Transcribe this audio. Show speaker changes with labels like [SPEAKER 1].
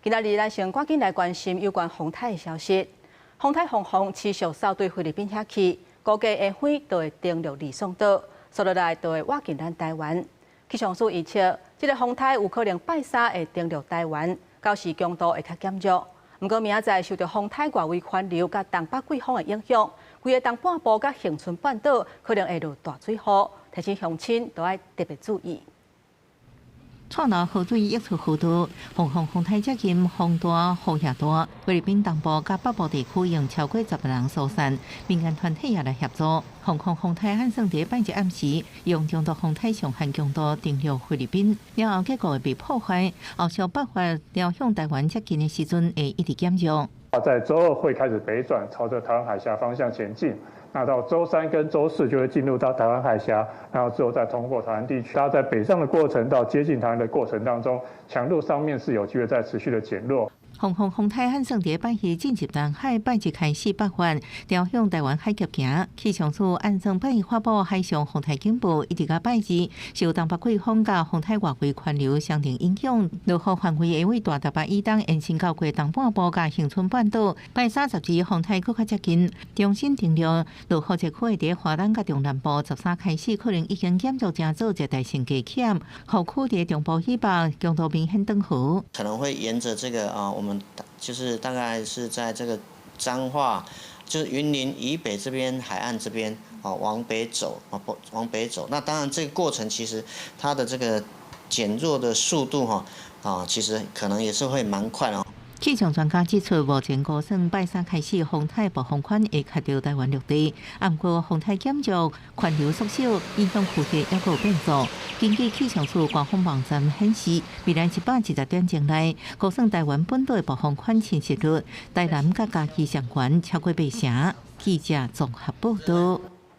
[SPEAKER 1] 今仔日咱先趕緊來關心有關風颱的消息。風颱鳳鳳持續掃對菲律賓遐去，估計下昏就會登陸呂宋島，紲落來就會倚近咱台灣。氣象署預測，這个風颱有可能拜三會登陸台灣，到時強度會較減弱。毋過明仔載受著風颱外圍環流佮東北季風的影響，規个東半部佮恆春半島可能會落大水雨，提醒鄉親都愛特別注意。
[SPEAKER 2] 蔡流河水溢出河道，鳳鳳風颱接近風大雨也大，菲律賓東部佮北部地區用超過10萬人疏散，民間團體也來協助。鳳鳳風颱按算佇拜一暗時，用中度風颱上限強度登陸菲律賓，了後結構會被破壞，後續北發朝向台灣接近的時陣會一直減弱。
[SPEAKER 3] 在週二會開始北轉，朝着台灣海峽方向前進。那到週三跟週四就會進入到台灣海峽，然後之後再通過台灣地區。它在北上的過程到接近台灣的過程當中，強度上面是有機會再持續的減弱。
[SPEAKER 2] 鳳鳳風颱按算佇拜二進入南海，拜一開始北發，朝向台灣海峽行。氣象署按算拜一發布海上風颱警報，一直到拜二，受東北季風佮風颱外圍環流雙重影響，落雨範圍會為大台北以東延伸到過東半部佮恆春半島。拜三十二風颱閣較接近，重新登陸，落雨這區會佇華東佮中南部，13開始可能已經減弱，成做熱帶性低氣壓，雨區佇中部以北強度明顯轉和。
[SPEAKER 4] 可能會沿著這個啊，我們就是大概是在這個彰化，就是雲林以北這邊海岸這邊啊，往北走啊，不往北走。那當然這個過程其實它的這個減弱的速度哈啊，其實可能也是會蠻快的。
[SPEAKER 2] 氣象專家指出，目前估算拜三開始風颱暴風圈會卡著台灣陸地，毋過風颱減弱，環流縮小，影響區域猶閣有變數。根據氣象署官方網站顯示，未來120點鐘內，估算台灣本島的暴風圈侵襲率，台南佮嘉義上懸超過八成。記者綜合報導。